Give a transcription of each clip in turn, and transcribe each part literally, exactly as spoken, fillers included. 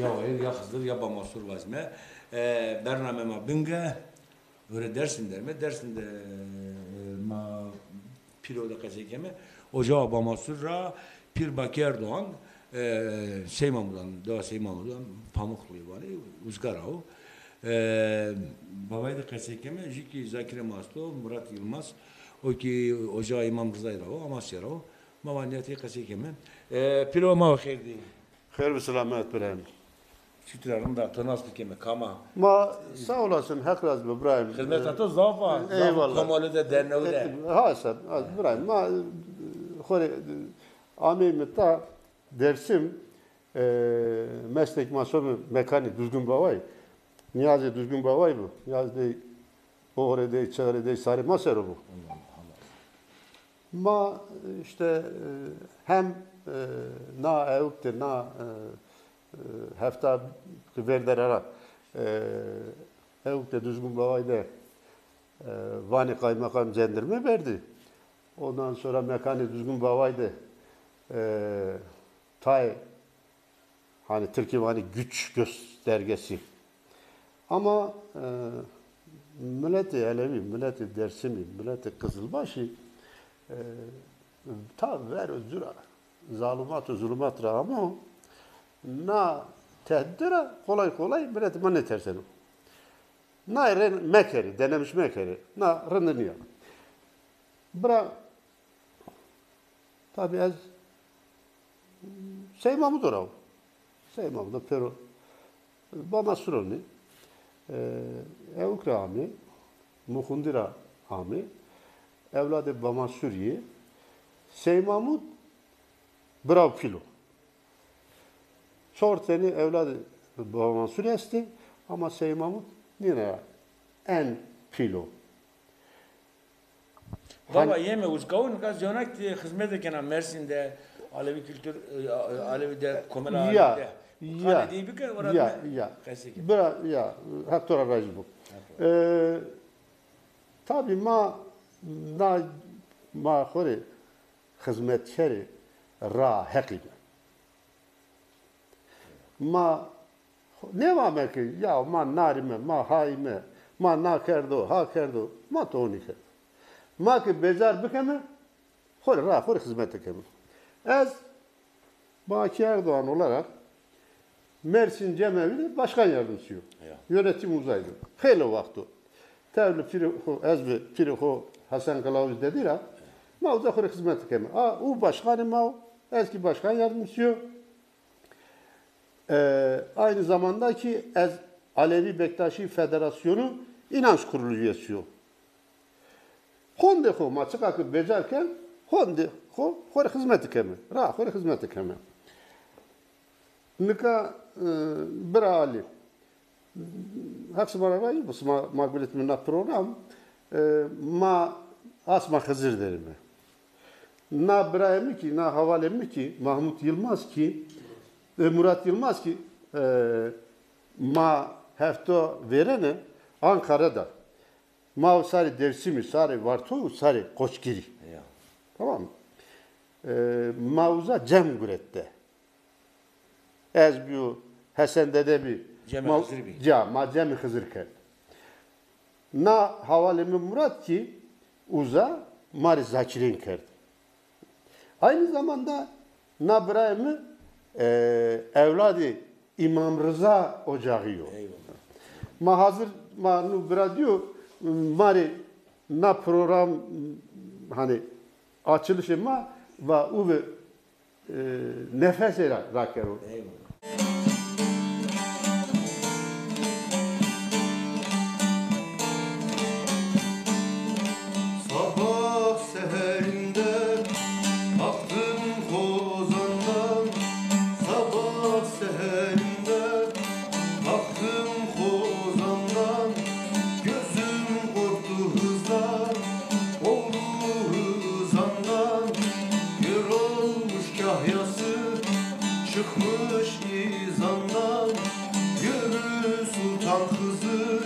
Ya Wayir, ya Xizir, ya Bamasur vazime. E, bername ma Binge. Öyle Dersim derime. Dersim de, e, ma Pîro de qesey keme. Ocağa Bamasur ra Pîr Bakî Erdoğan, e, Sey Mamudan, dewa Sey Mamudan, Pamuklu'yu vanê, Uzga ra o. E, Bavay de qesey keme, jü ki Zakir Masto, Murat Yılmaz, o ki ocağa İmam Rıza'yı ra o, Amasya ra o. Ma va niyetî qesey keme. E, Pîro, ma xêr dî. Xêr bi selamet birayim. Çitur a, rind a, to nas bikeme, kam a? Ma sağ olasın, Heq razî bo birayim. Xizmeta to zaf a, zaf a. Eyvallah. Komole de, dernewe de. E, ha sen, ha, birayim. Ma, e, xo rê, e, ameyme ta Dersim, e, meslek ma some mekanî Duzgin Bavay. Niyazê Duzgin Bavay bu. Niyaz dey, oxirê dey, çixirê dey sarê ma ser o bu. Ma, işte, e, hem, e, na ewk de, na, e, e, hefta ki ver der ra, e, ewk de Duzgin Bavay de, e, vanê kaymakam cendirme berdî. Ondan sonra mekanê Duzgin Bavay de, e, tay Hani Tirkî vanê güç göstergesi. Ama, e, miletê Elewî, miletê Dersimî, miletê Qizilbaşî, e, ta ver û cura zalumat û zulumat ra amo, na tehdîde ra kolay kolay miletê ma nêterseno. Na rê mekerê, denemiş mekerê. Na rinde nîya. Bira, tabî ez Sey Mamudo ra wo. Sey Mamudo pêro Bamasurî yo. E, ewk ra amê, Muxundî ra amê. Ewladê Bamasurî yê. Sey Mamud bira û pîl o. Çor tenî ewladê Bamasurî estê, ama Sey Mamud nîne en pîl o. Baba, yeme Uzga wo, nika zîyonak de xizmete kena Mersîn de, Alevi Kültür, e, Alevi de, Komela Alevi de. Ya, ya, ya. Bira, ya, Heq to ra razî bo. E, tabî ma, na, ma xo rê xizmetkerê ra Heqî me. Ma nêvame ke, ya ma na rîme, ma ha îme, ma na kerdo, ha kerdo, ma to nîkerdo. Ma ke becar bikeme, xo rê, ra xo rê xizmete keme. Ez Baki Erdoğan olarak Mersin Cemevi de başkan yardımcısı yo. Ya. Yönetim uzaydı. Xeylê waxt o. Tevlî pîrê xo, ez bi pîrê xo Hasan Kılavuz Dedî ra, ma uza xo rê xizmete keme. A, u başkanê ma o, ez kî başkan yardımcısı yo. E, aynı zamanda ki ez Alevi Bektaşi Federasyonu İnanç Kurulu üyesi yo. Hondê xo ma çiqa ki becar ken, hondê xo, xo rê xizmeti keme. Ra xo rê xizmeti keme. Nika, e, bira Alî. Heq sima ra razî bo, sima ma guretîme na program, e, ma asma Xizir derîme. Na birayê mi kî, na havalê mi kî, Mahmut Yılmaz kî, e, Murat Yılmaz kî, e, ma hefto vêrene Ankara da. Ma o sarê Dêrsimî, sarê Varto û sarê Qoçgirî. Ya. Tamam mı? E, ma uza cem guret de. Ez bîyo, Hesen Dede bî. Cemê Xizir bî. Ya, ma cemê Xizir kerd. Na havalê mi Murat kî uza ma rê zakîrên kerd. Aynı zamanda na birayê mi, e, ewladê İmam Rıza Ocağı yo. Eyvallah. Ma hazir, ma nu bira diyo, ma rê na program, hani, açılışê ma va u bi, e, nefesê ra rakero. Eyvallah. Sabah seherinde kalktım kozandan, sabah seherinde kalktım kozandan, gözüm korktu hızdan, oldu hızandan, kör olmuş kahyası, çıkmış izandan, yürü sultan kızı,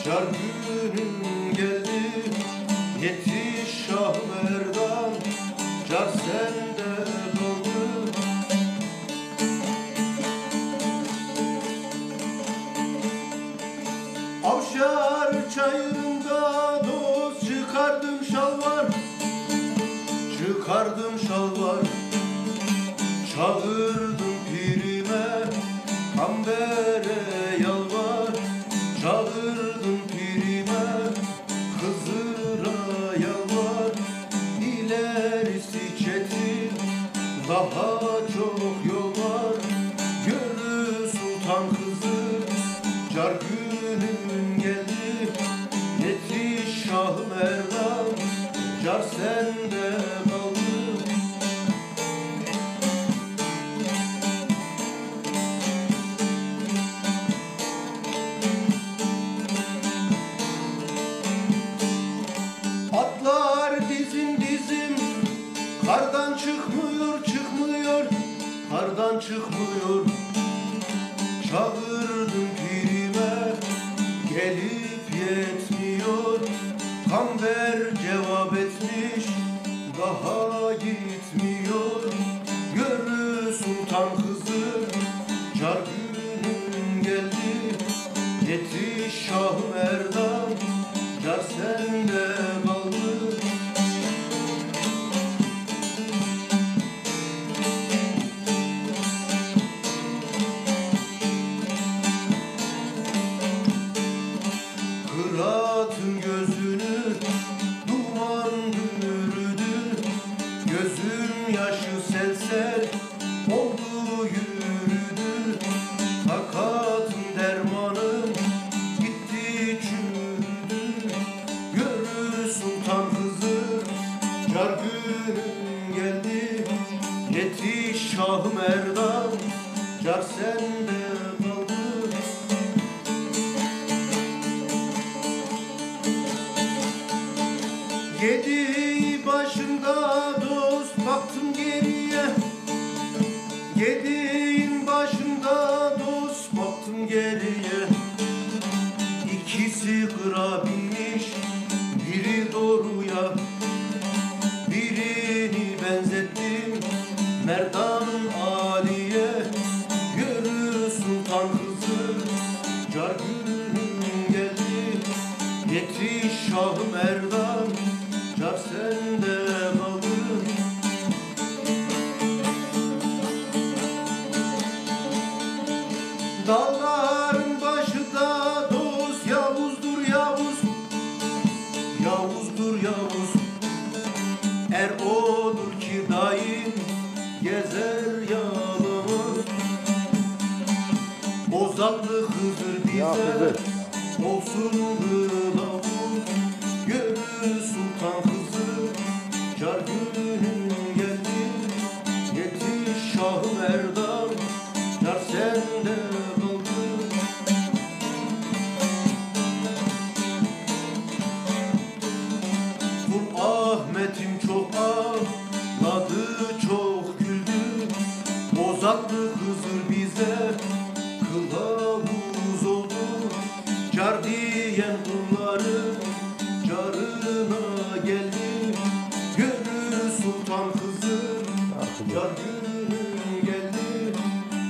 car günün geldi, yetiş Şah Merdan, car sende doğdu. Car çayırında dost çıkardım şalvar, çıkardım şalvar. Çağırdım pirime, kambere yalvar. Çağırdım pirime, Hızır'a yalvar. İlerisi çetin, daha çok yol var. Yürü Sultan Hızır, car günün geldi. Yetiş Şah Merdan, car sende kaldı. Atlar dizim dizim, kardan çıkmıyor, çıkmıyor, kardan çıkmıyor. Çağırdım pirime, gelip yetmiyor. Kamber cevap etmiş, daha gitmiyor. Yürü Sultan Hızır, car günün geldi. Yetiş Şah Merdan, car sende kaldı. Fırat'ın gözünü duman bürüdü. Gözüm yaşı sel sel oldu yürüdü. Takatım dermanım gitti çürüdü. Yürü Sultan Hızır, car günün geldi. Yetiş Şah Merdan, car sende kaldı. Gediğin başında dost baktım geriye. Gediğin başında dost baktım geriye. İkisi kıra binmiş, biri doğruya. Birini benzettim Merdan Ali'ye. Yürü Sultan Hızır, car günün geldi. Yetiş Şah Merdan, car sende kaldı. Dağların başı da dost Yavuzdur Yavuz. Yavuzdur Yavuz. Er odur ki daim gezer yalnız. O zatlı Hızır bize olsun kılavuz. Yürü Sultan Hızır, car günün geldi. Yetiş Şah Merdan, car sende kaldı. Kul Ahmet'im çok ağladı, çok güldü. O zatlı Hızır bize kılavuz oldu. Car diyen kulları carına geldi. Yürü Sultan Hızır, car günün geldi.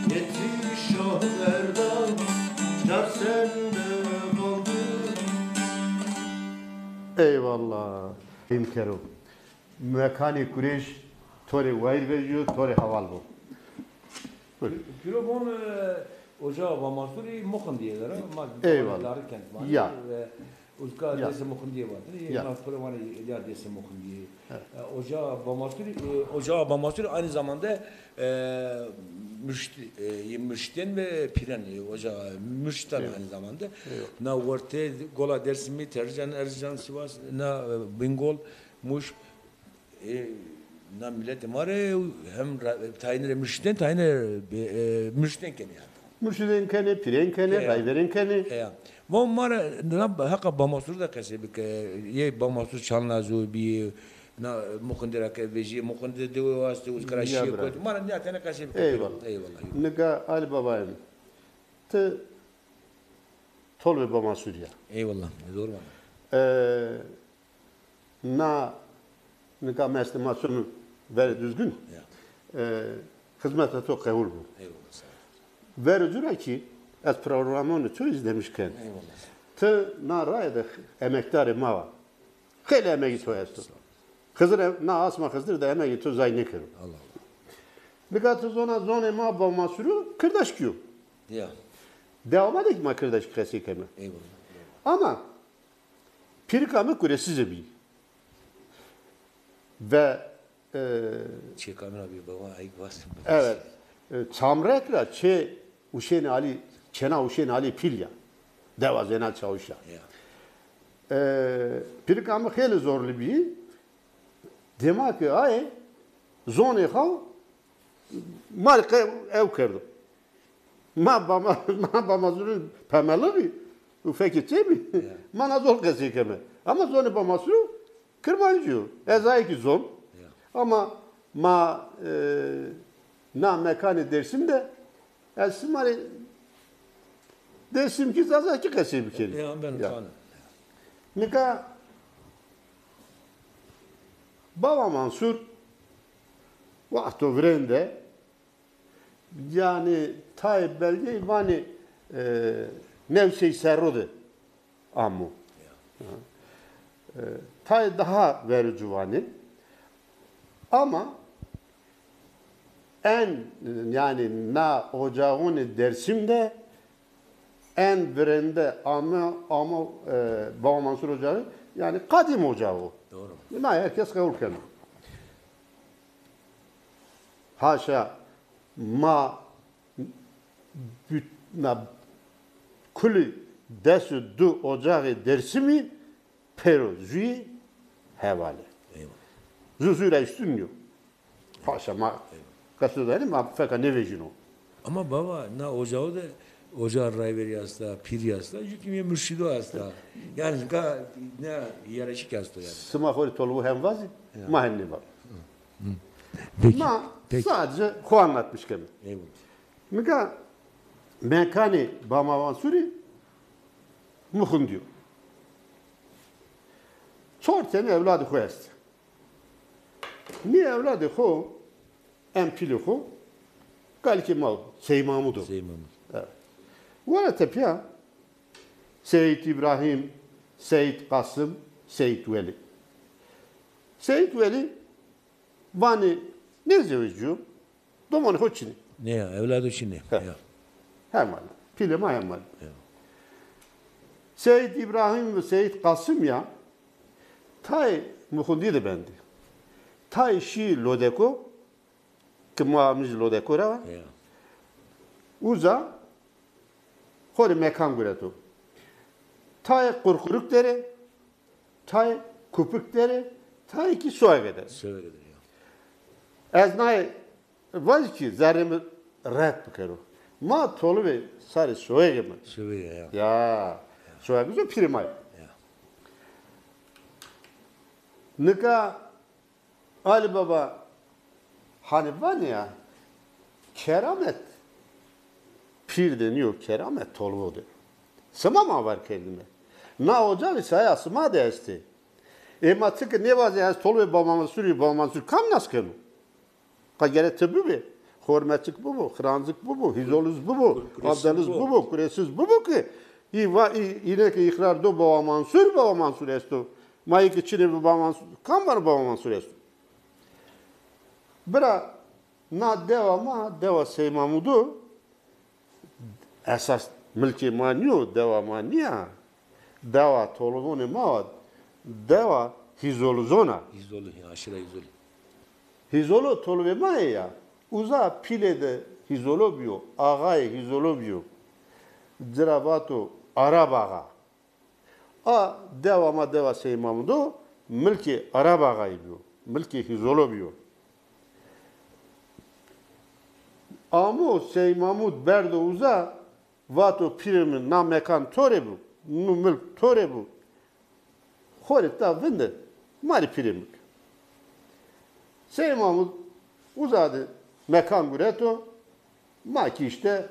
Yetiş Şah Merdan, car sende kaldı. Eyvallah. Him kero. Mekanê Kurêş to rê wayîr vejîyo, to rê heval bo. Buyurun. Pîro von, e, ocağa Bamasûrî Muxindîye der a. Ma Eyvallah. Darikent ma. Ya. Ve uzka Ya. Dêsê Muxindîye vardır. Ya. Ma piro vanê ya Dêsê Muxindîye. Evet. E, ocağa Bamasûrî, e, ocağa Bamasûrî aynı zamanda, e, mürşit, e, mürşitên ve pîren, e, ocağa mürşitan Evet. Aynı zamanda. Evet. Na wertê Gola Dêrsimî, Tercan, Erzincan, Sivas, na, e, Bingol, Muş, E, na miletê ma rê hem ra-, tayîne rê murşidên, tayîne rê, e, murşidên kenê yanî. Murşidên kenê, pîrên kenê, Heya. Rayverên kenê. Heya. Von ma ra na heqa Bamasûrî de qesey bike. Yê Bamasûr Çalnazo bî, na Muxindî ra ke vejîyê, Muxindî de dewe wastê, uzka ra şîyê kotî. Ma ra nîya tene qesey bike. Eyvallah. Eyvallah. Nika Ali Babayim, ti tolbê Bamasûrî ya. Eyvallah. Doğru vana. E, Na nika mi estê ma sono verê Duzgin. Ya. E, xizmeta to qewul bo. Eyvallah, sağ ol. Verê ci ra kî ez programonê to izlemiş ken. Eyvallah. Ti na raye de emekdarê ma wa. Xeylê emegî to esto. Xizir em-, na asma Xizir de emegî to zay nêkero. Allah Allah. Nika ti zona zonê ma Bawmansuru Kirdaşkî yo. Ya. Dewa ma de kî ma Kirdaşkî qesey keme. Eyvallah. Ama pîrika mi Kuresize bî. Ve, e, Çê kamîna bî baba, ayık vas. Evet. E, Çamrek ra çê Uşên Alî, çêna Uşên Alî Pîl ya. Dewa Zeynal Çawuş ya. Ya. E, pîrika mi xeylê zorlî bî. Dêma ke aye zonê xo ma rê qe-, ew kerdo. Ma Bama-, ma Bamansuru pemeliğî û fekê çê bî. Ya. Ma na zor qesey keme. Ama zonê Bamansuru Kirmancî yo. Ez aye kî zon. Ya. Ama ma, e, na mekanê Dêrsim de ez sima rê Dêrsimkî, Zazakî qesey bikerî. Ya, ben Ya. Tanım. Nika Bawamansur wexto virên de, yanî tayê belgeyî vanê, e, new sey serro de amo. Ya. E, tayê daha verê ciwanî. Ama en, yanî na ocaxonê Dêrsim de en virênde ame, amo, e, Bawamansur Ocağı, yanî qadîm ocağı. Doğru. Na herkes qebul keno. Haşa ma büt-, na kulî des û di ocaxê Dêrsimî pêro jûyî heval ê. Eyvallah. Jû jû ra üstün nîyo. Haşa ma qesto danî ma feka nêvejîno. Ama baba, na ocağı de ocağı rayverî esta, pîrî esta, jû kî murşîdo esta. Yanî ka ne yerleşik esto yanî. Sima xo rê tolbu hem vazî, Ya. Ma hem nêva. Peki, Ma peki. Sadece xo anlatmış keme. Eyvallah. Nika mekanê Bawamansuri Muxundî yo. Çor tenî ewladê xo estê. Nî ewladê xo, en pîlê xo, kalikê ma o, Sey Mamud o. Sey Mamud. Evet. Wara tepîya Seyîd Îbrahîm, Seyîd Qasim, Seyîd Welî. Seyîd Welî vanê nêzewecîyo, domanê xo çin ê. Nê ya, ewlado çin ê. He. Ya. Hemal. Pîlê ma hemal. Ya. Seyîd Îbrahîm ve Seyîd Qasim ya, tayê Muxundî de bendê. Tayê şî Lodeko, ki ma amij Lodeko ra. Ya. Uza xo rê mekan gureto. Tayê Qurquruk der ê, tayê Kupik der ê, tayê kî Soyege der ê. Soyege der ê, ya. Ez naye vajî kî zerrê mi ret bikero. Ma tolibê sarê Soyege mi. Soyege, ya. Ya. Soyege zo pîrê ma yê. Ya. Nika Ali Baba, hanî vanê ya, keramet pîr de nîyo, keramet tolvo de. Sima ma var kerdîme. Na ocaxî saya sima de estê. Ê ma çike nêvazê ez tolvê Baba Mansurî, Baba Mansur kam nas keno? Qa gere ti bibê. Xormeçik bibo, Xiranzik bibo, Hîzoliz bibo, Abdeliz bibo, Kuresiz bibo ki, î va-, î-, îne ke îqrar do Baba Mansur, Baba Mansur esto. Ma yê ke çinê bi Baba Mansur, kam vano Baba Mansur esto? Bira, na dewa ma, dewa Sey Mamud o, esas milkê ma nîyo, dewa ma nîya. Dewa tolvonê ma wa, dewa Hîzolizon a. Hîzoli, aşîra Hîzoli. Hîzolo tolvê ma yê ya. Uza pîlê de Hîzolo bîyo, axayê Hîzolo bîyo. Ci ra vato Arab Axa. A dewa ma, dewa Sey Mamud o, milkê Arab Axayî bîyo, milkê Hîzolo bîyo. Amo Sey Mamud berdo uza, vato pîrê mi, na mekan to rê bo, nu milk to rê bo. Xo rê ta vinde, ma rê pîrê mi ke. Sey Mamud uza de mekan gureto, ma kî îşte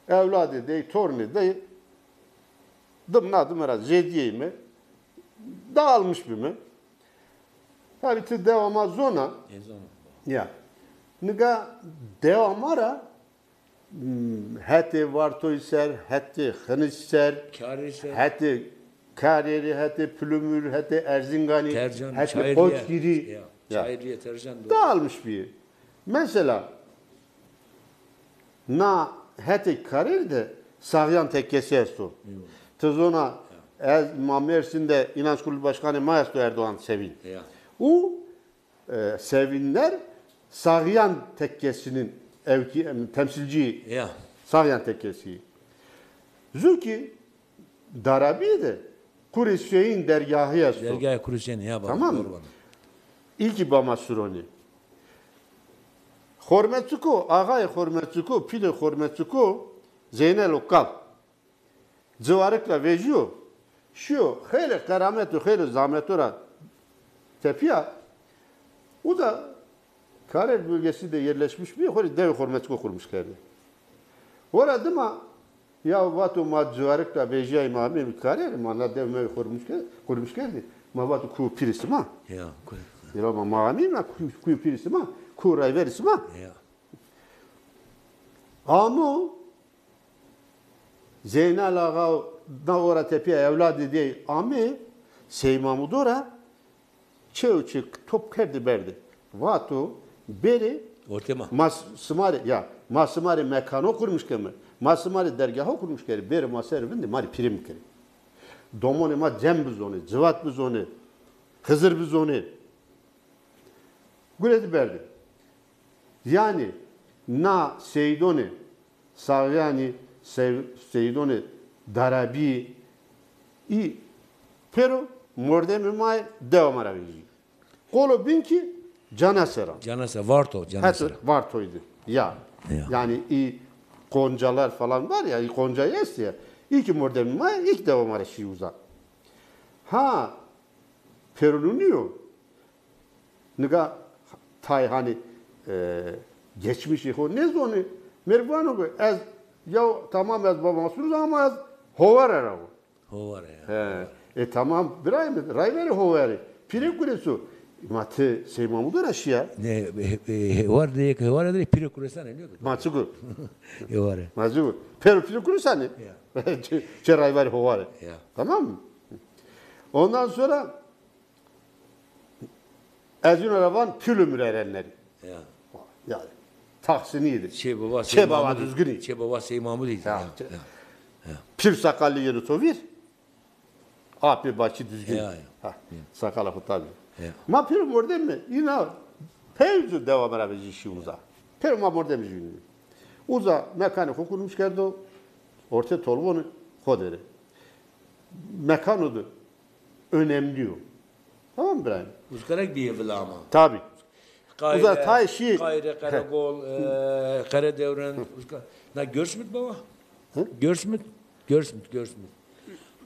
ewladê dey, tornê dey, dim na dime ra zêdîyeyme, dağılmış bîme. Tabî ti dewa ma zona. E, zona. Ya. Nika dewa ma ra Hmm, hetê Vartoy ser, hetê Xiniş ser, Karê ser. Hetê Karêrî, hetê Pilumur, hetê Erzinganî, Tercan, hetê Çayırlı. Qoçgirî. Ya, ya. Çayırlı, Tercan, doğru. Dağılmış bir. Mesela, na hetê Karêrî de Saxyan tekkesi esto. Hı. Ti zona ez, ma Mersin de İnanç Kurulu Başkanı ma esto Erdoğan Sevin. Ya. U e, Sevinler Saxyan tekkesinin evki, em, temsilci. Ya. Saxyan tekkesi. Zu ki Darabî de Kurê Hüseyin dergahı esto. Dergahı Kurê Hüseyin, ya baba, tamam mı? Doğru baba. İlki bama suroni. Xormetçiko, ağay Xormetçiko, pîlê Xormetçiko, Zeynel Okkal. Ciwarik ra vejîyo, şîyo, xeylê qeramet û xeylê zahmeto ra tepîya. Uza Karer bölgesi de yerleşmiş bî, xo rê dewê Xormetçiko kurmuş kerdî. Wora dima ya vato ma ciwarik ra vejîyayî, ma ameyî Karer, ma na dew mewê kurmuş ke-, kurmuş kerdî. Ma vato ku pîrê sima? Ya, ku- Ya ma, ma ameyî na ku, ku pîrê sima, ku rayverê sima? Ya. Amo Zeynel Axa na ora tepîya ewladê dey ame Sey Mamudo ra çê û çê top kerdî berdî. Vato bêrê. Ortê ma. Ma s-, sima rê, ya, ma sima rê mekano kurmuş keme. Ma sima rê dergaho kurmuş kerê. Bêrê ma ser vindê ma rê pîrê bikerê. Domonê ma cem bizonê, civat bizonê, Xizir bizonê. Guretî berdî. Yanî na seydonê Saxyanî, sey-, seydonê Darabî î pêro mordemê ma yê dewa ma ra vejî. Qolo bîn kî Canaseran. Canase, Varto, Canase. Vartoyî de. Ya. Ya. Yanî î qoncalar falan var ya, î qoncayî estî ya. Î kî mordemê ma yê, î kî dewa ma ra şî uza. Ha, pêro nûnî yo. Nika tay hanî, e, geçmişê xo nêzonê. Mêrik vano ke ez, ya tamam ez Baba Mansur uza ama ez Hovare ra wo. Hovare ya. He. E tamam birayê mi, rayverê Hovare. Pîrê kurês o. Ma ti Sey Mamudo ra şîya. Ne, e, e, Hewar de, Heware de pîrê kurêsanê, ne? Ma çi gu? Heware. Ma çi gu? Pêro pîrê kurêsanê. Ya. Çe, çe rayverê Hovare. Ya. Tamam mı? Ondan sonra Ez îno ra van Pîl Umir Erenlerî. Ya. Yanî Taksinî de. Çê Baba Sey Çê Baba Mahmudî. Düzgünî. Çê Baba Sey Mahmudî. Ya, ya, çê-, ya, ya. Pîl Sakalî yeno to vîr. Apê Bakî Düzgünî. Ya, ya. Ha, ya. Sakala xo tabî. Ya. Ma pêro mordemî îna pey zu dewa mi ra vejî şî uza. Pêro ma mordemî jûnî. Uza mekanê xo kurmuş kerdo. Ortê tolvonê xo der ê. Mekano de önemli yo. Tamam mı İbrahim? Uzkarek bîye vila ama. Tabii. Qayre, Uza tay şî. Qayre, He. Karegol, e, Karedewren, Uzka-, na Görsmit baba? Hı? Görsmit, Görsmit, Görsmit.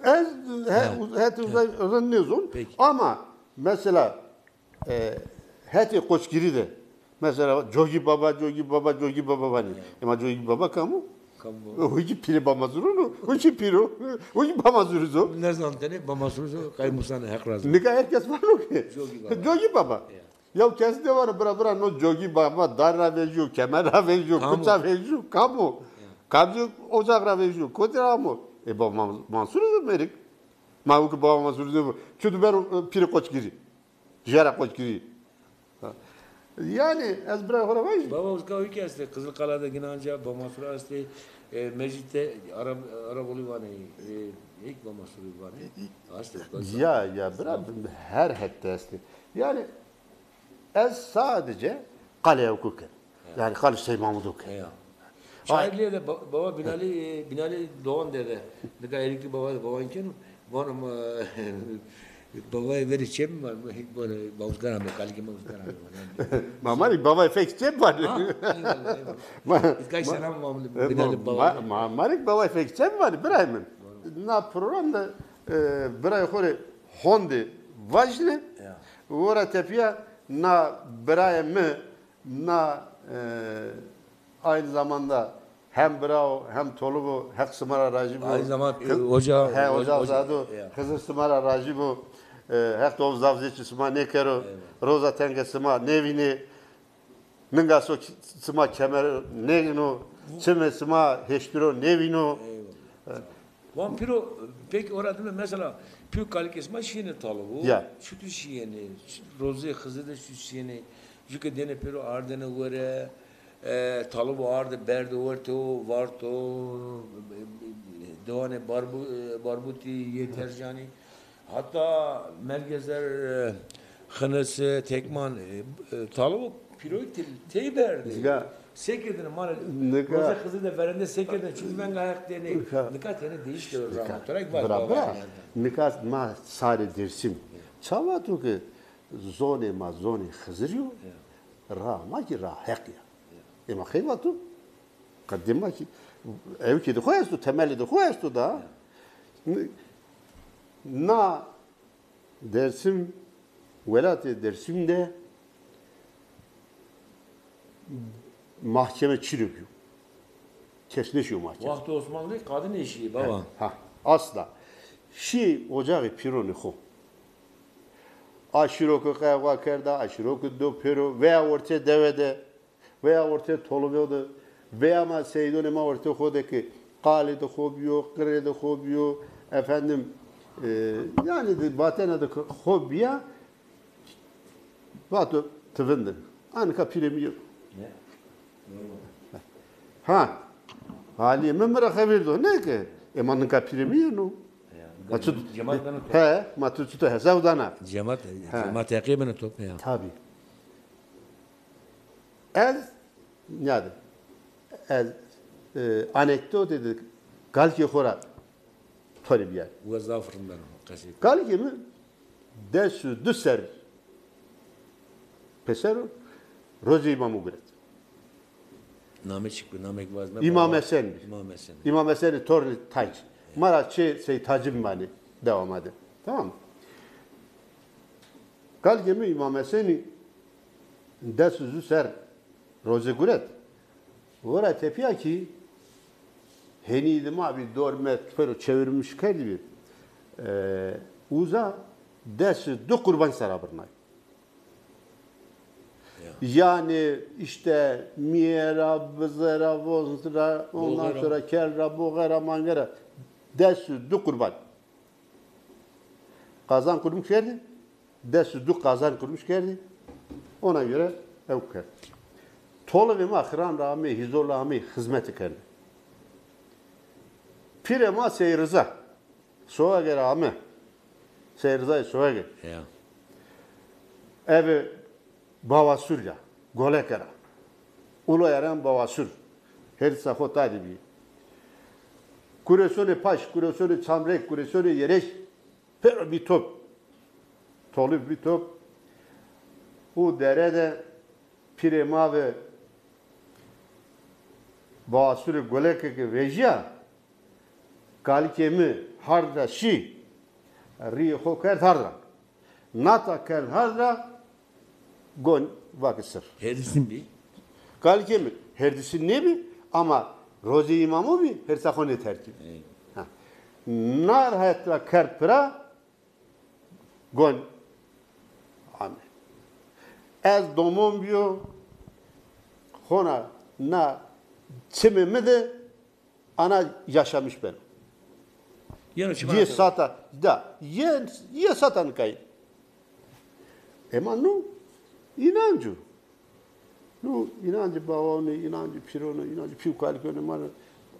Ez, he, He. uz-, het He. uzay rind nêzon. Peki. Ama mesela, e, hetê Qoçgirî de, mesela Cogî Baba, Cogî Baba, Cogî Baba vanî. He. Ema Cogî Baba kam o? Kam o? O ki pîrê Bamazurun o. O ki pîr o. O ki Bamazuriz o. Nêzantenê Bamazuriz o, Qayî Musa ne, Heq razî. Nika her kes vano ki. Cogî Baba. Cogî Baba. Ya. Ya kes nêvano bira, bira no Cogî Baba dar ra vejîyo, kemer ra vejîyo, Kam o? kuça vejîyo, kam o? Ya. Kamcî ocak ra vejîyo, kotî ra amo? E, Baba Mansur o mêrik. Ma ki Baba Mansur o. Çutu beno, e, pîrê Qoçgirî. Jera Qoçgirî. Ha. Yanî ez birayê xo ra vajî. Baba Uzka ki estê, Qizilkala de gina anca, Baba Mansur estê, e, Mecîd de Arab, Arab Olî vanê, e, neyk Baba Mansur vanê. Estê, Uzka. Ya, ya, bira, her hette estê. Yanî ez sadece qalê ewko keno. Ya. Yanî qalê Sey Mamudo keno. Ya. Çayırlı'ya de ba-, baba Binali, e, Binali Doğan dede. Nika Erikli baba de baban keno. Vano ma, babayê verê çem var. Vano, Bavuzkan abi, kalikê ma Bavuzkan abi. Mamari babayê fek çem var. Ha, eyvallah, eyvallah. Ma-, İlkay ma-, selam, ma-, Binali ma-, baba. Ma-, Marik babayê fek çem var, birayê mi. Doğru. Na program de, e, birayê xo rê honde vajine. Ya. Ora tepya na birayê mi Na, e, aynı zamanda hem bira o, hem toluk o, Heq sima ra rajî bo. Aynı zamanda, e, Kı-, oca, he, o-, oca, ocazade o, ya. Xizir sima ra rajî bo. E, Heq dov zaf zê çi sima nêkero. Eyvallah. Roza tenge sima nêvînê. Ninga so ki-, sima kemer nêgino, çimê sima hêştiro nêvîno. Eyvallah. Van pîro, peki ora dime mesela pîyo kalikê sima şîyêne Talubu. Ya. Çutu şîyêne, rozê Xizir de çutu şîyêne, ju ke dêne pêro ardêne were, e, Talubu arde berde werto, varto, dewanê barbu-, e, barbutî, yê tercanî. Hatta Mergezer, e, Xinis, e, Tekman, e, e, Talubu pîroyî til-, tey berdê. Nika. Sekerdêne ma rê, nika, roze Xizir de verende sekerdêne, çuti venga heq dêne. Nika. Nika tenê değiş de rahmet olarak var. Bira, baba bira. Nika ma sarê Dêrsim. Çawa tu ki zonê ma zonê Xizir yo, ya, ra ma ki ra heq ya. Ya. Ê ma xeyr vato. Qedîma ki, ewkê de xo esto, temelê de xo esto da. Ya. Na Dêrsim, welatê Dêrsim de mahkeme çîrok yo. Kes nêşîyo mahkeme. Wextê Osmanlî qadî nêşîyê, baba. Ha, ha, asla. Şî ocaxê pîronê xo. A şîroko qehwa kerda, a şîroko do pêro, veya ortê dewe de, veya ortê Tolivê de, veya ma seydonê ma ortê xo de ki qalê de xo bîyo, qirê de xo bîyo, efendim, e, yanî de vatena de xo bîya, vato ti vinde. A nika pîrê mi yo. Ya. Ha. Halîyê mi mi ra xever do. Nê ke. E ma nika pîrê mi yeno. Ya. Ma tu, cemat beno to. He, ma tu, tu to hesab dana. Cemat, he, cemat heqê beno to, ya. Tabii. Ez, nîyade, ez, e, anekdotê de kalikê xo ra to rê bîyarî. Wa zaf rind beno, qesey. Kalikê mi des û di serr pêser o, rozê îmamu guret. Name çik bi, name ki vaz me. Îmam Hesen bi. Îmam Hesen. Îmam Hesenî tornê Tac. Ya. Ma ra çê Sey Tacî bi manê dewama de. Tamam mı? Kalikê mi Îmam Hesenî des û zu serr roze guret. Ora tepîya kî henî de ma bî dorme pêro çevirmiş kerdî bî. E, uza des û di qurban sera birnay. Ya. Yanî îşte mîye ra, bize ra, voz ra, ondan sonra kel ra, boxe ra, mange ra des û di qurban. Qazan kurmuş kerdî. Des û du qazan kurmuş kerdî. Ona göre ew kerd. Tolivê ma xiran ra amey, hîzol ra amey, xizmete kerdî. Pîrê ma Sey Riza Soğage ra ame. Sey Rizayê Soğage. Ya. Eve Bawasur ya. Goleke ra. Ulo eren Bawasur. Hersa xo tadî bî. Kuresonê Paş, kuresonê Çamrek, kuresonê Yereş. Pêro bî top. Tolî bî top. Û dere de pîrê ma ve Bawasurê Goleke ke vejîya, kalikê mi hard ra şî, rîyê xo kerd hard ra. Nata kerd hard ra, gon vake sir. Hêrdîsin bî? Kalikê mi hêrdîsin nêbî, ama rozê îmamu bî, hêrsa xo nêterkî. Ey. Ha. Nar het ra kerd pira, gon ame. Ez domon bîyo, hona na çimê mi de ana yaşamış beno. Yeno çima. Yê sata da, yê, yê sata nikayî. Ema no, înanc o. No, înancê bawanê, înancê pîronê, înancê pî û kalikonê ma rê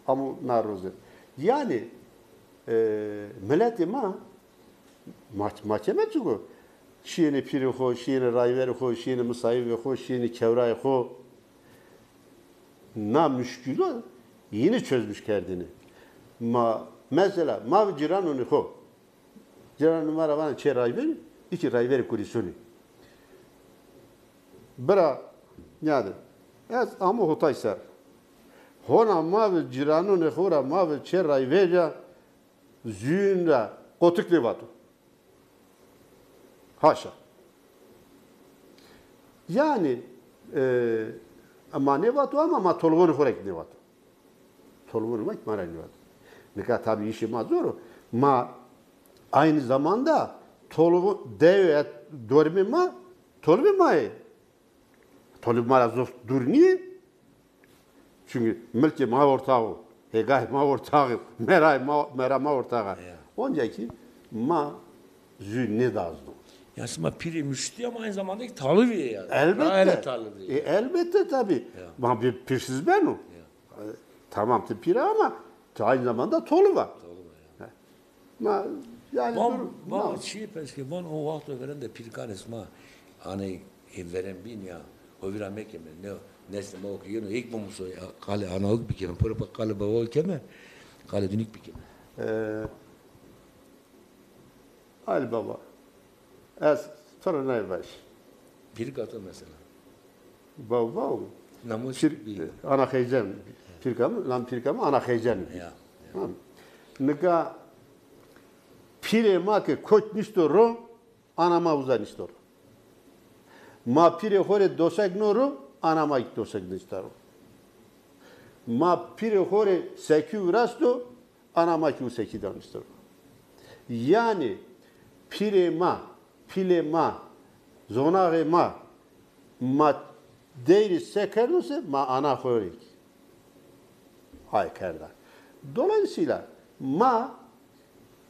amo na roze. Yanî, e, miletê ma ma-, mahkeme çik o? Şîyêne pîrê xo, şîyêne rayverê xo, şîyêne misayivê xo, şîyêne kewrayê xo. Na muşkîlo yînî çözmüş kerdêne. Ma, mesela, ma ve cîranonê xo. Cîranê ma ra vana çê rayverî, î kî rayverê kuresonî. Bira, nîyade, ez amo hotay ser. Hona ma ve cîranonê xo ra, ma ve çê rayverî ra, zûyîn ra qotik nêvato. Haşa. Yanî, e, ma nêvato ama ma tolvonê xo ra kî nêvato. Tolvonê ma kî ma ra nêvato. Nika tabî îşê ma zor o. Ma aynı zamanda tolvo-, dewe, dormê ma tolvê ma yê. Tolib ma ra zof dûr nîyê. Çünkü milkê ma ortax o, hêgayê ma ortax o, merayê ma, mera ma ortax a. Ya. Onca ki ma zû nêdazno. Ya sima pîrê muştî ama aynı zamanda ki talibî ya. Elbette. Gayet talibî. E, elbette tabii. Ya. Ma bir pîrsiz beno. Ya. E, tamam ti pîr a ama ti aynı zamanda tolib a. Tolib a ya. Ma, yani, van, dur, van ma çi pes ke van o wexto verên de pîrkanê sima, hanî, e, verên bîn ya, o vîra mekeme. Ne, neslê ma o ke yeno, hêk bimuso, ya, qalê ana o ke bikeme, piro pa qalê baba o keme, qalê dûnî ke bikeme. E, Ali Baba, ez to ra ney vaj. Pîrka to mesela. Baw baw. Namus pîr, bî. Ana Xeycen. Pîrka mi, lan pîrka mi Ana Xeycen. Ya, ya. Ha. Nika pîrê ma ke kot nişto ro, ana ma uza nişto ro. Ma pîrê xo rê dosek no ro, ana ma kî dosek nişta ro. Ma pîrê xo rê sekî virasto, ana ma kî usekî danişto ro. Yanî pîrê ma, pîlê ma, zonaxê ma, ma deyrî se kerdo se ma ana xo rê kî ay kerda. Dolayısıyla ma,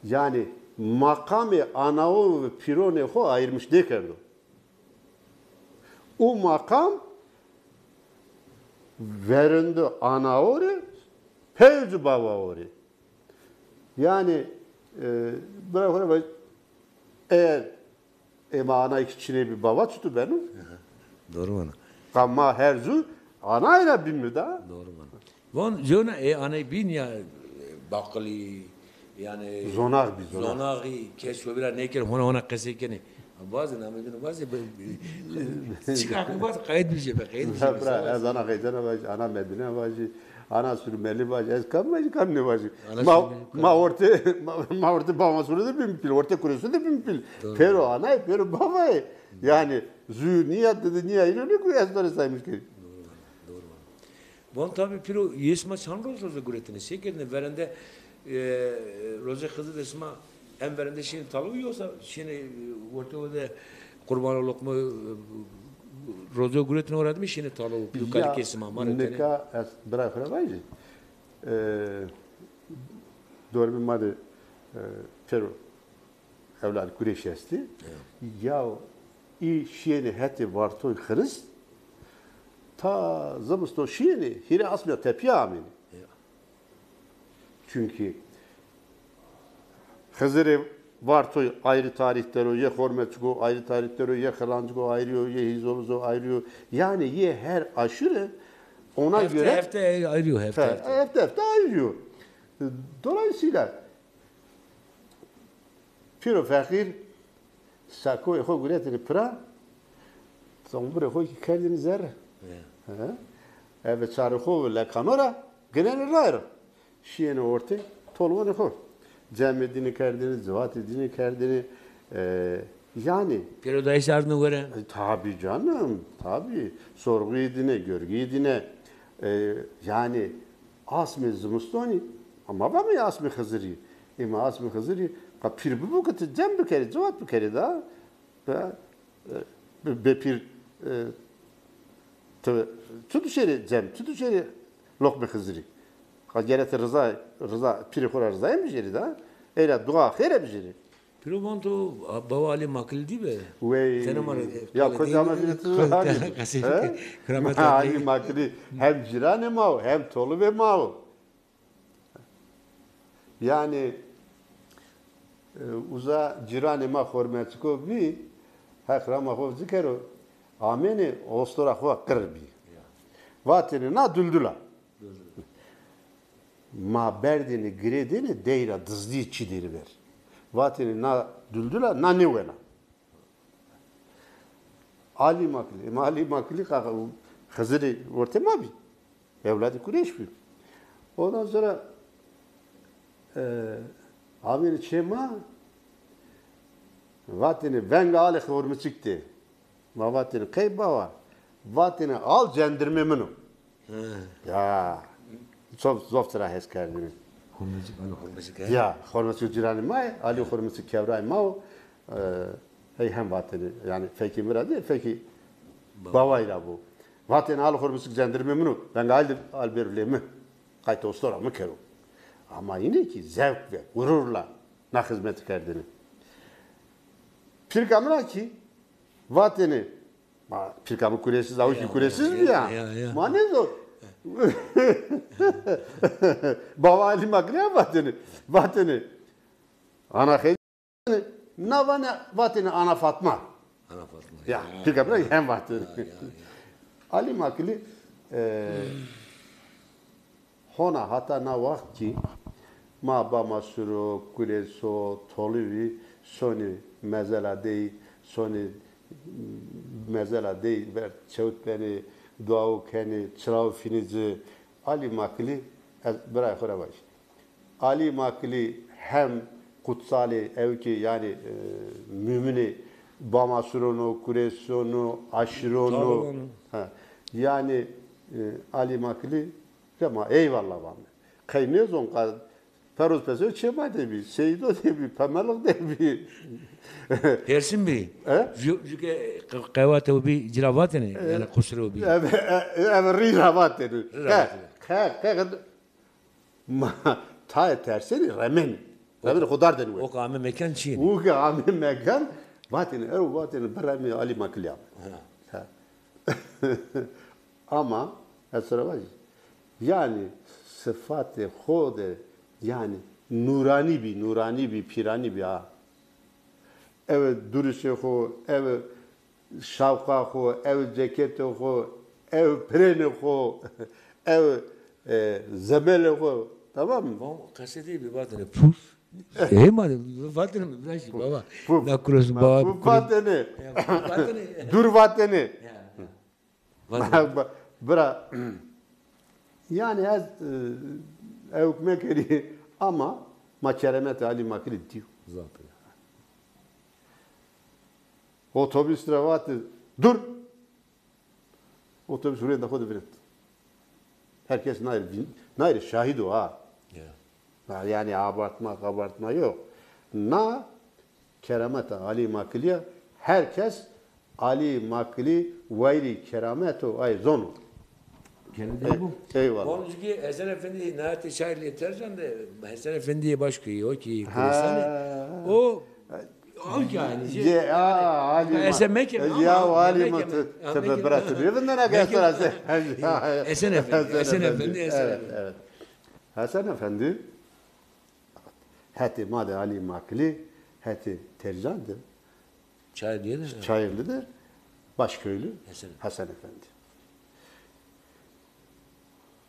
yanî, maqamê anawo ve pîronê xo ayırmış nêkerdo. O maqam verêndo anawo rê, pey ci babawo rê. Yanî, e, bira xo ra vaj, eğer ê ma anay kî çinê bî, baba çitur beno? Aha, doğru vana. Qa ma her zu anay ra bîme da. Doğru vana. Von zona e anay bîn ya, e, baqilî, yani zonax bî, zonax. Zonaxî, kes o vîra nêker, hona hona qesey kenê. Bazı namedin bazı be-, be-, çıkar bu bazı kayıt bir şey be, kayıt bir şey. Bira, ez ana Xeycen vajî, ana Medine vajî, ana Sürmeli vajî, ez kam vajî, kam nêvajî. Ma, ma orte, ma, ma orte Bamasude de bîme pîl, orte Kurêsude de bîme pîl. Doğru. Pêro anay, pêro babayê. Yani zu nîya didi, nîya îro nêku ez to rê saymış kerî. Doğru vana, doğru vana. Bon tabi pîro, yê sima çand roz roze guretine, se kerdine, verende, e, roze Xizir de sima hem verende şîyêne talo yoksa şîyêne, e, orte o de qurbana, loqma, e, roze guretine ora de mi şîyêne talo, pîro kalikê sima ma rê tenê? Nika ez bira xo ra vajî. E, dormê ma de, e, pêro ewlad kurêş estî. Ya. Ya î şîyêne hetê Vartoy Xirist, ta zimiston şîyêne, hîrê asmîya tepîya amêne. Ya. Çünkü Xizirê Vartoy ayrı tarihte ro, yê Xormetçiko ayrı tarihte ro, yê Xilanciko ayrı yo, yê Hîzolizo ayrı yo. Yani yê her aşire ona göre hefte ayrı yo, hefte, hefte, hefte ayrı yo. Dolayısıyla pîro feqîr sakoyê xo guretêne pira, tombirê xo kî kerdêne zerre. Ya. He? Eve çarê xo ve lekano ra, ginêne ray ra. Şîyêne ortê tolvanê xo. Cemê dîne kerdêne, civatê dîne kerdêne. E, yani. Pêrodayîş ardêne were. E, tabii canım, tabii. Sorguyê dîne, görgüyê dîne. E, yani asmê zimistonî, ama vame asmê Xizirî. Ê ma asmê Xizirî, qa pîr bibo ke ti cem bikerê, civat bikerê da. Be, e, be, bê pîr, e, ti çi duşêrê cem, çi duşêrê loqmê Xizirî? Qa gere ti riza, riza, pîrê xo ra rizayê bijêrê da. Ey ra dua xêre bijêrê. Pîro, van to, a, bawa Alî Makilî dî be? Wey. Tene ma rê, ya, e, kocama bîne tu, qesey bike. He? Keramet. Alî Makilî hem cîranê ma o, hem tolibê ma o. Yani, e, uza cîranê ma Xormetçiko bî, Heq rama xo ci kero, amêne ostora xo qir bî. Ya. Vatêne na duldul a. Duldul. Ma berdêne girêdêne dey ra dizdî çî dêrî ver. Vatêne na duldul a, na nêwena. Alî Makilî. Ema Alî Makilî qa Xizirî ortê ma bî. Ewladê kurêş bî. Ondan sonra, e, amêne çê ma, vatêne venga Alî Xormiçik de. Ma vatêne qey bawa? Vatêne Al cendirmê min o. He. Ya. Zof, zof tira hes kerdêne. Xormiçik, Alî Xormiçik, he? Ya, Xormiçik cîranê ma yê, Alî Xormiçik kewrayê ma o. E, hey hem vatêne, yani fekê mi ra de, fekê bawayî ra bo. Vatêne, "Al xo rê bisik cendirmê min o, venga al de al bêro lê mi. Qayt ostora mi kero." Ama yine ki zevk ve gururla na xizmeti kerdêne. Pîrka mi ra ki vatêne, ma, pîrka mi kurêsiz, aw ki kurêsiz bî ya. Ya, ya. Ma nêzon. Bava Alî Makilî ya vatêne. Vatêne, "Ana Xedîce." Na vane, vatêne, "Ana Fatma." Ana Fatma. Ya, ya, pîrka mi ra hem vatêne. Ya, ya, ya. Alî Makilî, e, hona hata na waxt ki ma Bamasuro, Kureso, Tolivî sonî mezela dey, sonî mezela dey ver çewt benê, duao kenê, çiraw fînê ci. Alî Makilî, ez birayê xo ra vajî. Alî Makilî hem qutsal ê, ew ki, yanî, e, mumin ê, Bamasuron o, Kureson o, aşîron o. Tabi. Ha. Yanî, e, Alî Makilî rê ma eyvallah vame. Qey nêzon qa Feroz Peso çê ma de bî, Seydo de bî, Pemelix de bî. Hêrsin bî. E? Ju, ju ke qe-, qewate o bî, ci ra vatêne, e, yanî qusure o bî. Eve, e, eve rî ra vatêne. Rî ra vatêne. Qe, qe, qe, Ma tayê tersenî remenî. Remenî xo dardêne we. O ke ame mekan çîyêne. O ke ame mekan, vatêne, ero vatêne, biremê Alî Makilî ya. Ha. Ha. Ama, ez to ra vajî, yanî sifatê xo de, yanî nûranî bî, nûranî bî, pîranî bî ha. Ew durişê xo, ew şawqa xo, ew ceketê xo, ew pirênê xo, ew, e, zemelê xo. Tamam mı? Bon, qesedê bî vatêne puf. Hê ma de vatêne mi viraşî baba. Puf. Na kuros baba. Puf vatêne. Ya, puf vatêne. Dur vatêne. Ya, ya. Vatêne. Bira, yanî ez, e, ewk mekerî ama ma keremetê Alî Makilî dîyo. Zaf ya. Otobus ra vatê, "Dur!" Otobus hurênda xo de viret. Her kes naye rê vîn-, naye rê şahid o ha. Ya. Ha, yanî abartma, abartma yok. Na kerameta Alî Makilî ya, her kes Alî Makilî wayîrê keramet o, ay zono. Kendi bu. Eyvallah. Onun ki Hesen Efendi, Nihayetê Şair lê Tercan de Hesen Efendi başka yok ki, ha, Kurdistan. O Al ki aynı şey. Ya, Alî ma. Ese mekeme ama. Ya, Alî ma, tepe bira tu rêvindena ki Hesen Efendi. Hesen Efendi, Hesen Efendi. Evet, evet. Hesen Efendi, hetê ma de Alî Makilî, hetê Tercan de, Çayırlı de. Çayırlı de, başköylü Hesen Efendi.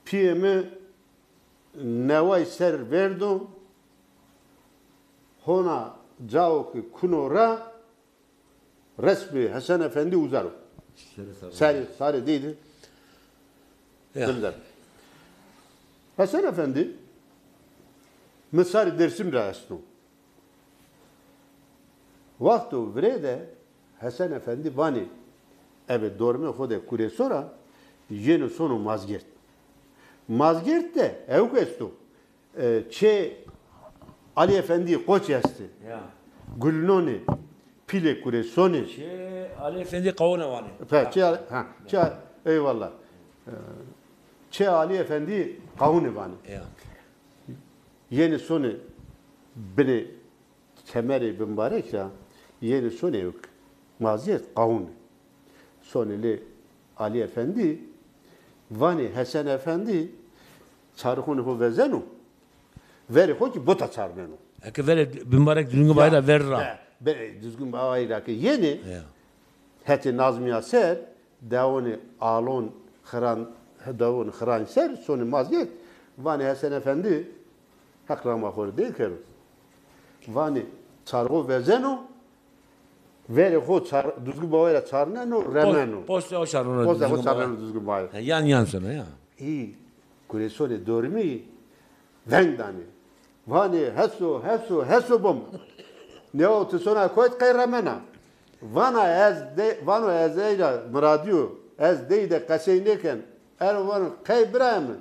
Piyê mi neway ser verdo, hona cao ki kuno ra, resmê Hesen Efendi uza ro. Serê sarê. Serê sarê deydi. Ya. Dildar. Hesen Efendi, mi sarê Dêrsim ra esto. Wexto virê de Hesen Efendi vanê, ebe dormê xo de Kureso ra yeno sono Mazgêrd. Mazgêrd de ewk esto. E, çê Alî Efendî Qoçî estê. Ya. Gulnonê, pîlê Kuresonê. Çê Alî Efendî Qawune vanê. Pe, çê Alî, ha, çê Alî, eyvallah. E, çê Alî Efendî Qawune vanê. Ya. Yenê sonê binê kemerê bimbarek ra, yenê sonê ewk. Mazgêrd Qawune. Sonê lê Alî Efendî, vanê Hesen Efendî, çarixonê xo vezeno, verê xo kî bota çarneno. Eke verê bimbarek Duzgin Bayîr ra ver ra. He, be-, Duzgin Bayîr ra ke yenê, ya, hetê Nazmîya ser, dewonê Alon Xiran, dewonê Xiran ser, sonê Mazgêrd, vanê Hesen Efendî, Heq rama xo rê dey kero. Vanê çarixo vezeno, verê xo çar-, Duzgin Bawayî ra çarneno, remeno. Post-, postê xo çarneno. Postê xo çarneno Duzgin Bawayî. He, yan yan sono ya. Î Kuresonê dormî veng danê. Vanê, Heso, Heso, Heso bom. Neo ti sona koyt qey remena. Vana ez de, vano ez ey ra miradîyo, ez dey de qesey nêken. Ero vano qey birayê mi?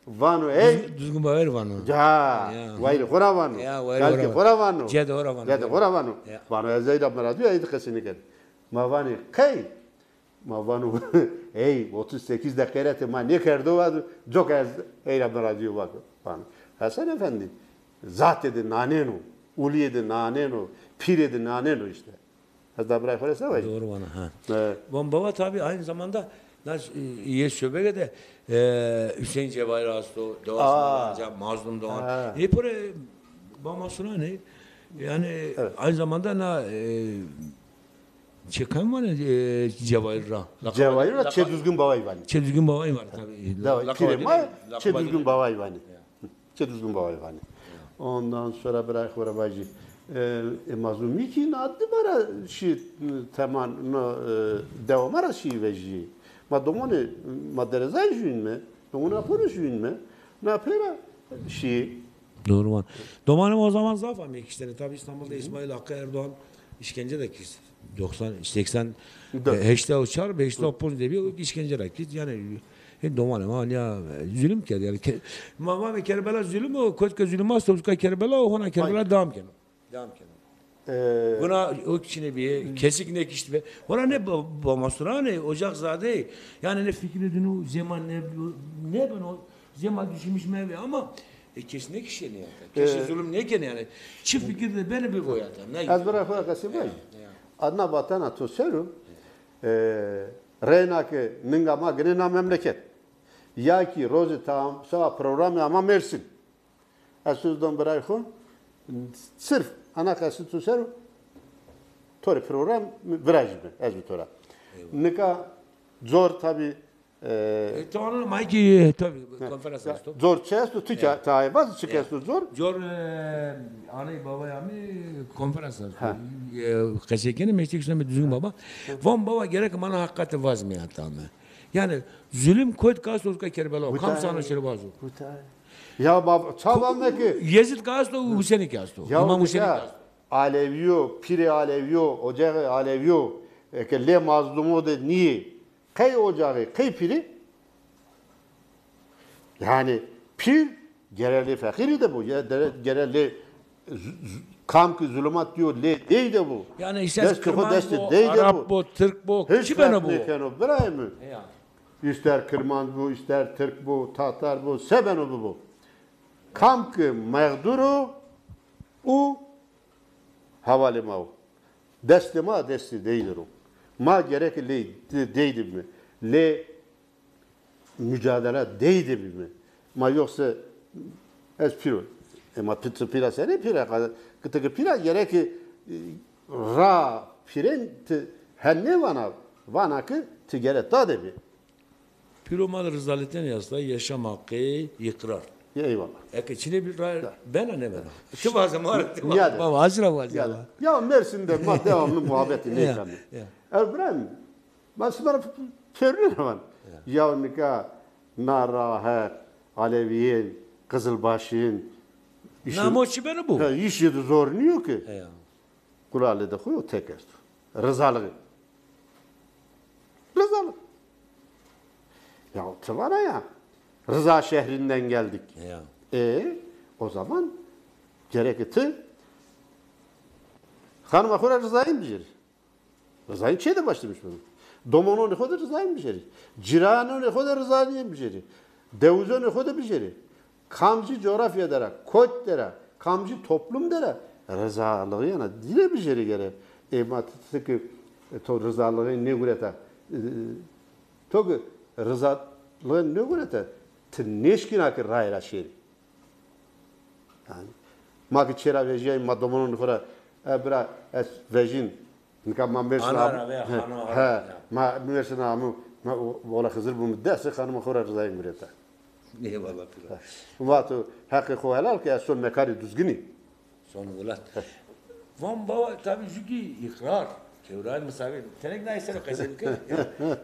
Vano ey. Duz-, Duzgin Bawer vano. Ya, ya, wayîrê xo ra vano. Ya, wayîrê xo ra vano. Cedê xo ra vano. Cedê xo ra vano. Ya. Vano ez ey ra miradîyo, ey de qesey nêken. Ma vanê qey? Ma vano, hey, otuz sekiz deqîqe rê ma nêkerdo, va, coka ez ey ra mi ra dîyo, va, vano. Hesen Efendî, zatê de nanên o, ulîyê de nanên o, pîrê de nanên o îşte. Ez da birayê xo rê se vajî? Doğru vana, ha. Evet. Van baba tabii aynı zamanda nas-, e, yê Söbege de, e, Hüseyin Cevahir Asto, Doğan Aa. Doğan, Mazlum Doğan. Ha. E, pore Bama Sunane, yani Evet. aynı zamanda na, e, Çê kam vanê, e, Cevahir ra? Lakaba Cevahir ra lakaba Çê Duzgin Bawayî vanê. Çê Duzgin Bawayî vanê tabii. Da, lakaba pîrê ma Çê Duzgin Bawayî vanê. Ya. Çê Duzgin Bawayî vanê. Ondan sonra birayê xo ra vajî. E, e, Mazlumî kî na di ma ra şî, teman, no, e, dewa ma ra şî vejî. Ma domonê ma derezayê jûyîn me, domonê xo rê jûyîn me. Na pê ra şî. Doğru van. Domanê ma o zaman zaf ameyî kiştene. Tabii İstanbul'da İsmail Hakkı Erdoğan işkence de kişt. Doksan, seksen, Dört. e, heştê û çar, heştê û ponc de bir işkence ra kişt. Yani, e, domanê ma ya, e, zulüm kerd. Yani, ke-, ma, ma Kerbela zulüm o, kotka zulüm asto, kotka Kerbela o, hona Kerbela Aynen. devam keno. Devam keno. Ee, Buna o kişine bir kesik ne kişti be. Hona ne ba-, Bama Sunane, ocak zade. Yani ne fikri dinu, zaman ne, ne ben o Zema düşünmüş mebe ama, e, kes nêkişenê ya. Kes E, zulm nêkenê yanî. Çi fikir de benê bibo ya. Ne Ez bira xo ra qesî vajî. Ya, ya. Adna vatena to ser o, e, reyna ke ninga ma ginê na memleket. Ya kî rozê tam, sewa programê ama Mersin. Ez söz dam birayê xo, sirf ana qesî to ser o, to rê program virajîme, ez bi to ra. Eyvallah. Nika cor tabî E, E, tamam, ma ki, tabii, konferans esto. Zor çi esto? Tu ça-, taê vaz çik esto zor? Cor, e, aney babay amî konferans esto. Ha. E, qesey kenê, meştî kişneme Duzgin Baba. Van baba gerek mana haqiqatî vaz mi ata mi. Yani zulüm kot kas olka Kerbela. Kam sana şervaz o. Kuta. Ya bab, çawa me ki? Yezid kas o, Hüseyin kas o. Ya İmam Hüseyin kas o. Alevîyo, pîrê Alevîyo, ocaxê Alevîyo, eke lê mazlumo de nîyê. Qey ocaxê, qey pîrê? Yanî pîr gere lê feqîrî de bo, ya de-, gere lê z-, z-, kam ki zulumat dîyo lê dey de bo. Yani îşte destê xo destê dey de bo. Arap bo, Tirk bo, çi beno bo. Hiç ferq nêkeno birayê mi. Ya. Îster Kirmanc bo, îster Tirk bo, Tatar bo, se beno bibo. Kam ki mexdur o, û hevalê ma o. Destê ma destê dey der o. Ma gerek lê dey de bîme. Lê mucadele dey de bîme. Ma yoksa ez pîr o. E ma pi-, ti pîra senê pîra? Ti ki pîra gerek, e, ra pîrên ti hen nêvana, vana ki ti gere da de bî. Pîro ma de rizaletên yasta, yaşam hakkı, ikrar. Eyvallah. Eke çinê bir ra-, bena nêbena. Ti vaze ma ra, ti vaze. Baba, hazira vaze. Ya Mersin de ma devamlı muhabbeti nêkeme. Ya. Ebrahim, ma sima ra pêrune van. Ya nika na ra her, Aleviyên, Qizilbaşîn. Namo çi beno bo? Ha, îşê de zor nîyo ki. Ya. Quralê de xo yo tek esto. Rizalixî. Rizalixî. Ya ti vana ya. Rıza şehrinden geldik. Ya. E, o zaman gerek ti xanima xo ra Rızayîn bijêrî. Rızayîn çê de başlamış bunu. Domononê xo de Rızayîn bijêrî. Ciranonê xo de Rızayîn bijêrî. Dewizonê xo de bijêrî. Kamcî coğrafya de ra, kot de ra, kamcî toplum de ra rızalixî yena dîne bijêrî gere. E, ma ti, ti ki, e, to rızalixî nêgureta, e, to ki rızalixî nêgureta, ti nêşkîna ki rayê ra şêrî. Yanî, ma ki çê ra vejîyayî, ma domononê xo ra, e, bira, ez vejîn, nika ma Mersin amî. He, he. Ma Mersin amî, ma o-, ola Xizir bû mi dest, xanima xo ra Rızayîn gureta. Eyvallah, pîro. Vato heqê xo helal ke, ez son mekarê Duzginî. Son welat. Van baba, tabî jû kî îqrar. Kewrayîn misafir. Tenek nayê ser o qesey bike.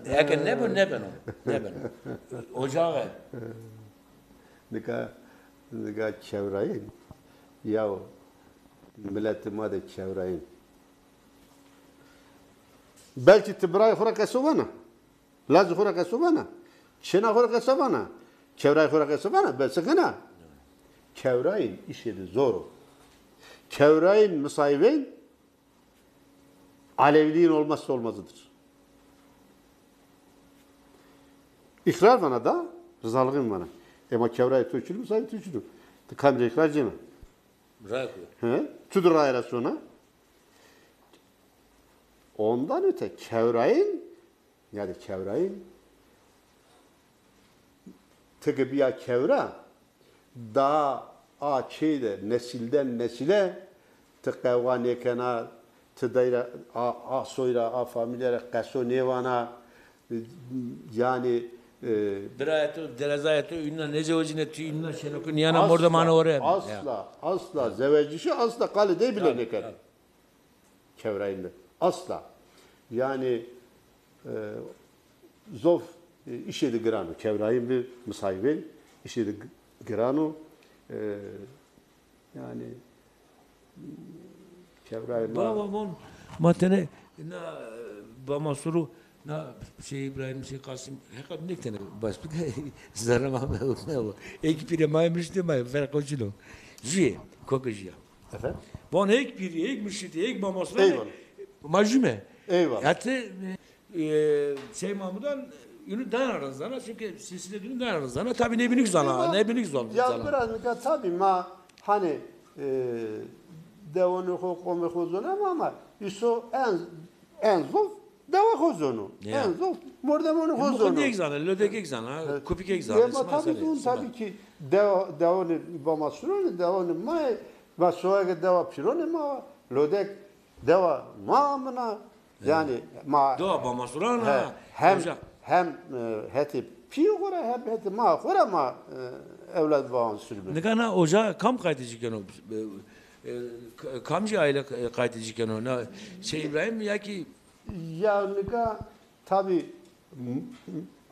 Eke nêbo, nêbeno. Nêbeno. Ocaxe. Nika, nika Kewrayîn. Yaw, miletê ma de Kewrayîn. Belkî ti birayê xo ra qeso vana. Lazê xo ra qeso vana. Çêna xo ra qeso vana. Kewrayê xo ra qeso vana. Bes gina. Kewrayîn îşê de zor o. Kewrayîn misayîvên Aleviliğin olmazsa olmazıdır. İkrar vana da, rızalığı mı vana? Ema kewrayê to çin o, misayê to çin o. Ti kamî rê ikrar cêna? Raye ku. He? Tu di raye ra sona. Ondan öte kewrayın, yani kewrayın, ti ki biya kewra, daha a çê de nesilden nesile ti qewxa nêkena, ti dey ra, a, a soy ra, a famîlye ra qeso nêvana. Yanî, e, birayê to, derezayê to, îna nêzewecîne, tu îna şeno ki nîyana mordemane ore. Asla, asla, zewecişî asla qalê dey bile nêkerd. Kewrayîn de. Asla. Yanî, e, zof, e, îşê de giran o. Kewrayîn bi misayîvên îşê de gi-, giran o. E, yanî, kewrayîn ma... Baba, von, ma tenê na, e, Bama Suru, na şey İbrahim, şey Kasım, heqet ne tenê bas bike, zerre ma me, me o. Ek pîrê ma, murşidê ma, ferqo çin o. Jüye, koke jüya. Efendim? Von ek pîrî, ek murşidî, ek Bama Suru. Eyvallah. Ma jüme. Eyvallah. Hetê, e, Sey Mahmudan, ünü dana zana, çünkü silsile dünü dana zana. Tabi ne binik zana, ne binik zon. Ya zana. Biraz nika tabi ma hani, e, dewonê xo, qomê xo zona ma, ama îso en, en zof dewa xo zono. Ya. En zof mordemonê xo zono. Muxundî ek zana, Lodek ek zana, Kupik ek zana. Ma tabi zon tabi ki dewa, dewonê Bama Suranê, dewonê ma, ma soyagê dewa pîronê ma, Lodek dewa ma mina. Yanî ma dewa Bama Suran a. Hem, hem, e, hetê pîyê xo ra hem hetê ma xo ra ma, e, ewlad Bama Suru bi. Nika na oca kam qaytê ci keno? E, e, ka-, kamcî aile qaytê ci keno? Na Sey İbrahim ya ki? Ya nika tabi m-,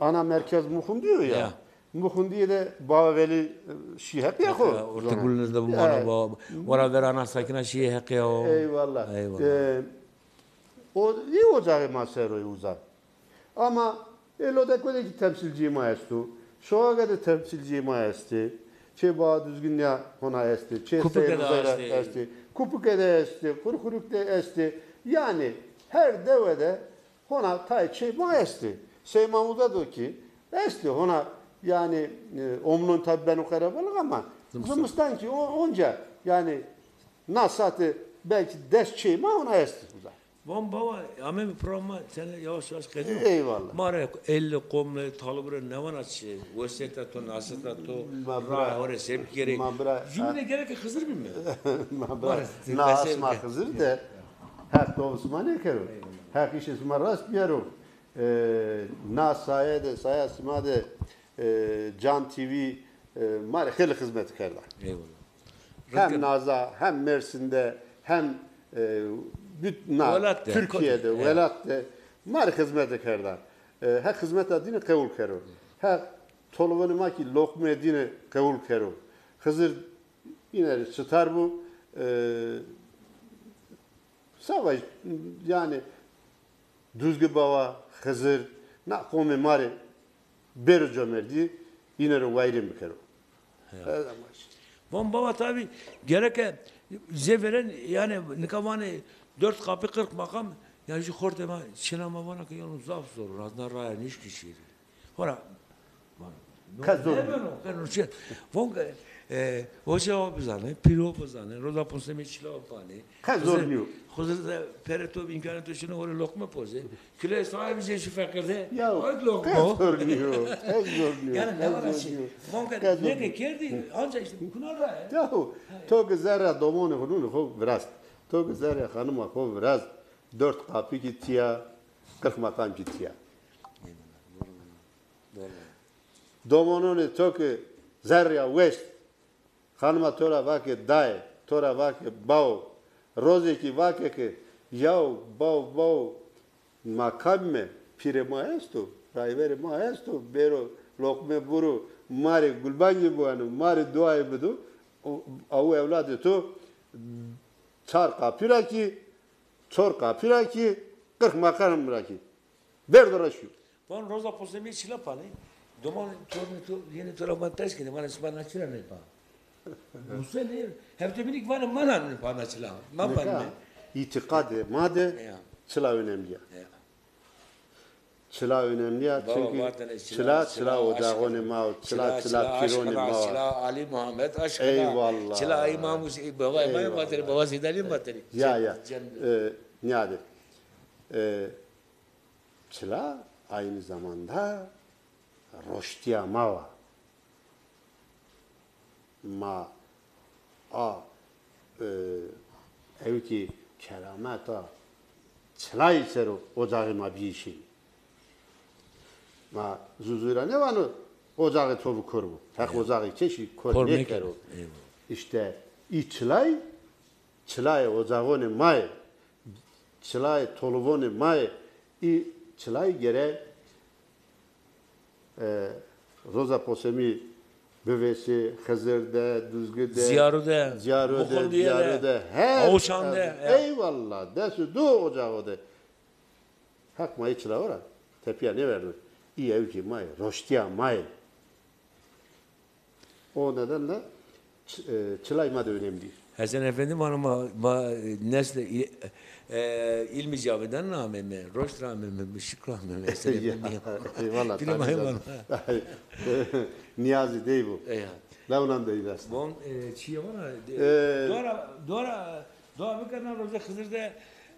ana merkez Muxundî yo ya. Ya. Muxundîye de Bava Velî, e, şî heqîya xo. Orta Gulnir de bimano, baba. Ora vera ana Sakîna şî heqîya o. Eyvallah. Eyvallah. E, o, î ocaxê ma ser o uza. Ama, e, Lodeko de ki temsilcîyê ma esto. Soyage de temsilcîyê ma estê. Çê Bava Duzgin ya hona estê. Çê Kupike de estê. Kupike de estê. Kurkuruk de estê. Yanî her dewe de hona tayê çê ma estê. Sey Mahmuda do ki estê hona, yanî, e, omnon tabi beno qerebalix ama zimistan ki o-, onca, yanî na sate belki des çê ma hona estê uza. Von baba, amê mi programa, seni yavaş yavaş qedîyo. Eyvallah. Ma rê elli qomle, talibure ne vana çi, wesiyeta to, nasiheta to, ma bira, ra hore se bikerê. Ma bira, jumîne gerek Xizir bîme. Ma bira, na asma Xizir de, Heq to sima nêkero. Heq îşê sima rast biyero. E, na saye de, saya sima de, e, Can T V, e, ma rê xeylê xizmet kerda. Eyvallah. Hem Naza, hem Mersin de, hem, e, büt-, na, welat de, Türkiye de, welat de ma rê xizmet kerda. E, Heq xizmeta dîne qewul kero. Heq tolibonê ma ki loqmê dîne qewul kero. Xizir îne rê sitar bu. E, Sava, yanî, Duzgi Bava, Xizir, na qomê ma rê bêro comerdî, îne rê wayîrên bikero. Ya. Ez ama işte. Von baba tabi gereke zê veren, yanî, nika vanê dört kapı kırk makam, yanî, jü xortê ma, çina ma vana ki, yanî, zaf zor, razna raya nişkî şîrî. Hora. Qe zor nîyo. Qe zor nîyo. Von ke, e, hoca o bizanê, pîr o bizanê, roza ponsemê çila o panê. Qe zor nîyo. Xizir de perê to, îmkanê to şino, hore loqme pozê. Kule sahibi jê şu feqir de. Ya, qe zor nîyo. Qe zor nîyo. Yanî ne var şey? Von ke ne ke kerdî, anca işte kuna ra. Ya, to ke zerra domonê xo, nûnê xo virast. To ke zerra xanima xo virast. Dört kapı ki tiya, kırk makam ki tiya. Domononê to ki zerrîya weşt, xanima to ra vake dayê, to ra vake bawo. Rozê kî vake ke yaw baw, baw, ma kamîme, pîrê ma esto, rayverê ma esto, bêro loqme buro, ma rê gulbancê biweno, ma rê duayê bido, o, awu ewladê to çar qapî ra kî, çor qapî ra kî, qirx maqam ra kî. Verdo ra şîyo. Van roza posemîye çila panê. Doman tornê to, yenê to ra van ters kenê. Vanê sima na çira nêpa. Muse nê, hevte bînî kî vanê ma nanê pa na çila. Ma panîme. Îtîqadê ma de çila önemli ya. Ya. Çila önemli ya, çünkü çila, çila ocaxonê ma o, çila, çila pîronê ma o. Çila Ali Muhammed, aşkına. Eyvallah. Çila İmam Hüseyin, baba, eyvallah. Baba Seydali Bateri. Ya, ya. E, nîyade. E, çila aynı zamanda roştîya ma wa. Ma a, e, ewkî kerameta çilayî ser o ocaxê ma bîyî şînî. Ma Zuzu ra nêvano ocaxê to bi kor bo. Heq ocaxê keşî kor nêkero. Eyvallah. Îşte î çilay, çilayê ocaxonê ma yê, çilayê tolivonê ma yê, î çilay gere E, roza posemî bivêsê, Xizir de, Duzgi de, Zîyaro de, Zîyaro de, Muxundîye de, Zîyaro de, her Awşan de, ya. Eyvallah, des û du ocaxo de. Heq ma yê çila ra tepîya nêverdo. Î ewkê ma yê, roştîya ma yê. O nedenle ç-, e, çilay ma de önemli. Hesen Efendi vano ma, ma, e, nesle, e, e, ilmî cavidan ameme, roşt ra ameme, şikr ra ameme, Hesen Efendi. Eyvallah, tabii canım. Niyazî dey bu. Eyvallah. Lewnan dey dest. Bon, e, çiye vana, e, dora, dora, Dua bikerna roze Xizir de,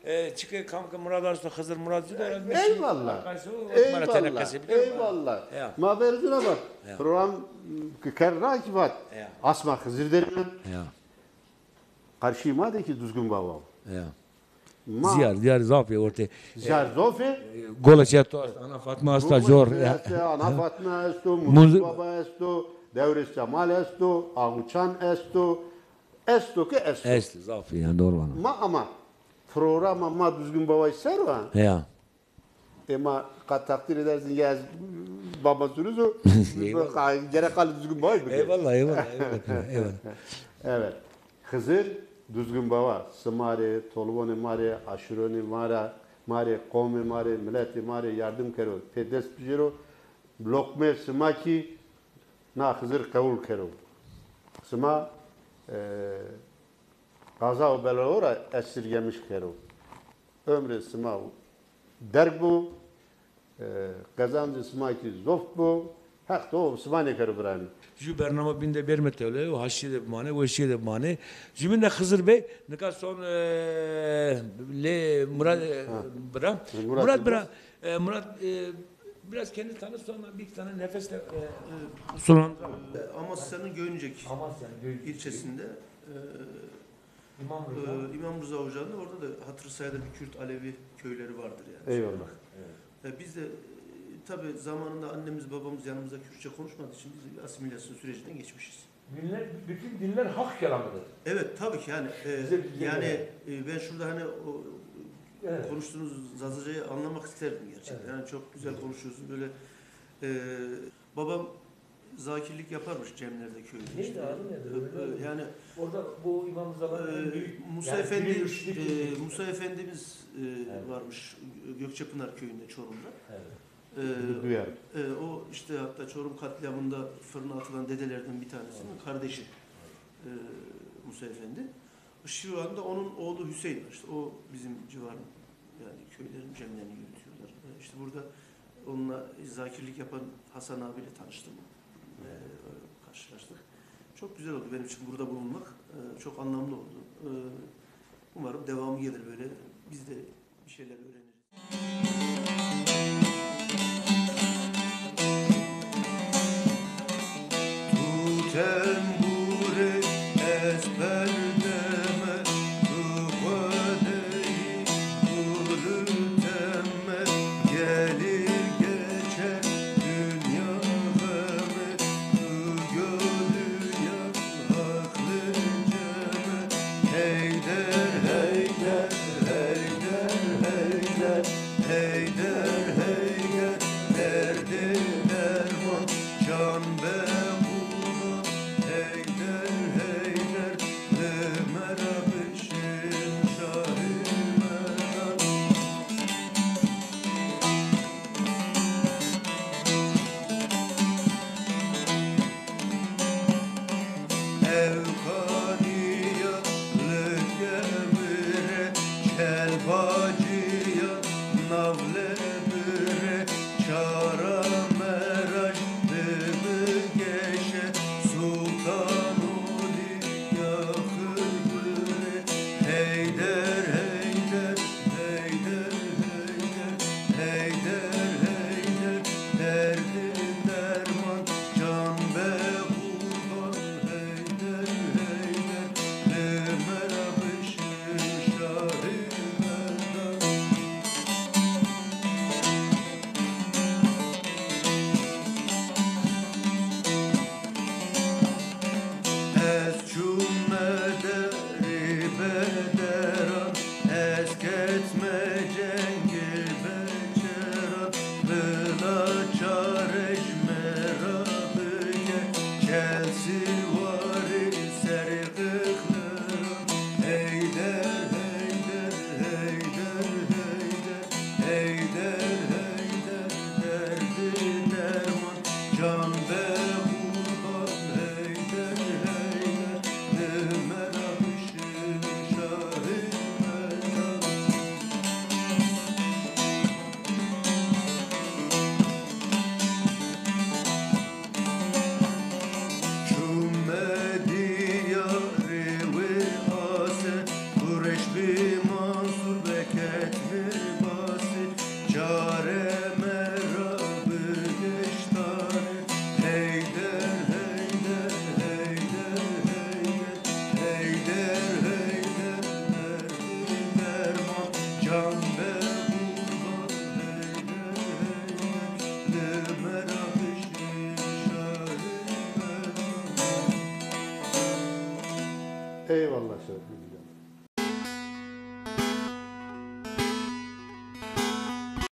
e, çike kam ke Murad esto, Xizir Murad zî de öğrenmiş. Eyvallah. Arkadaşlar, o, o mara tene qesê biker. Eyvallah. Ya. Ma vercuna bak. Ya. Program ki ker ra ki vat. Ya. Asma Xizir derim. Ya. Karşı ma de ki Duzgun Baba. Ya. Ma Zîyar, zîyar zaf ê orte. Zîyar zaf ê. Gola Çeto est, Ana Fatma esta, Gola zor. Çeto est, Ana Fatma esto, Muzur Baba esto, Dewrês Cemal esto, Axuçan esto. Esto ke esto. Esto, zaf ê, yanî doğru vana. Ma ama programa ma Duzgun Baway ser o ha. Ya. E ma qat takdir edersin ya ez Baba Zuruz o. Eyvallah. Gerek qal Duzgun Baway bike. Eyvallah, eyvallah, eyvallah, eyvallah. Evet. Xizir, Duzgun Bawa, sima rê, tolvonê ma rê, aşironê ma rê, ma rê, qomê ma rê, miletê ma rê yardim kero, pê dest bijêro. Loqmê sima kî na Xizir qewul kero. Sima, e, qaza û belawo ra esirgemiş kero. Ömrê sima derg bo, e, qezancê sima kî zof bo. Heq to sima nêkero birayê mi. Jü bernama bîn de bêrme tewle, o haşîye de bimane, weşîye de bimane. Jümîn de Xizir Bey, nika son, e, lê Murat, e, bira. Murat bira. E, Murat, e, biraz kendini tanıt, sonra bir iki tane nefesle, e, e, sulandıralım. E, Amasya'nın Göynecek ilçesinde, e, İmam Rıza. E, İmam Rıza Ocağı'nda, orada da hatırı sayılır bir Kürt Alevi köyleri vardır yani. Eyvallah. Evet. E, biz de, e, tabii zamanında annemiz babamız yanımızda Kürtçe konuşmadığı için biz de bir asimilasyon sürecinden geçmişiz. Dinler, bütün dinler hak kelamıdır. Evet, tabii ki yani, e, bize bildiğine yani göre, e, ben şurada hani o, evet, konuştuğunuz Zazacayı anlamak isterdim gerçekten. Evet. Yani çok güzel konuşuyorsunuz. Böyle, e, babam zakirlik yaparmış Cemlerde köyde. Neydi işte. Adı nedir? Öyle mi? Yani orada bu İmam Rıza'nın en büyük, Musa yani Efendi, e, Musa Efendimiz, e, varmış Gökçepınar köyünde, Çorum'da. Evet. E, bunu duyarım. E, o işte hatta Çorum katliamında fırına atılan dedelerden bir tanesinin kardeşi, e, Musa Efendi. Şu anda onun oğlu Hüseyin var. İşte o bizim civarın yani köylerin cemlerini yürütüyorlar. E, işte burada onunla zakirlik yapan Hasan abiyle tanıştım. E, karşılaştık. Çok güzel oldu benim için burada bulunmak. E, çok anlamlı oldu. E, umarım devamı gelir böyle. Biz de bir şeyler öğreniriz. Ey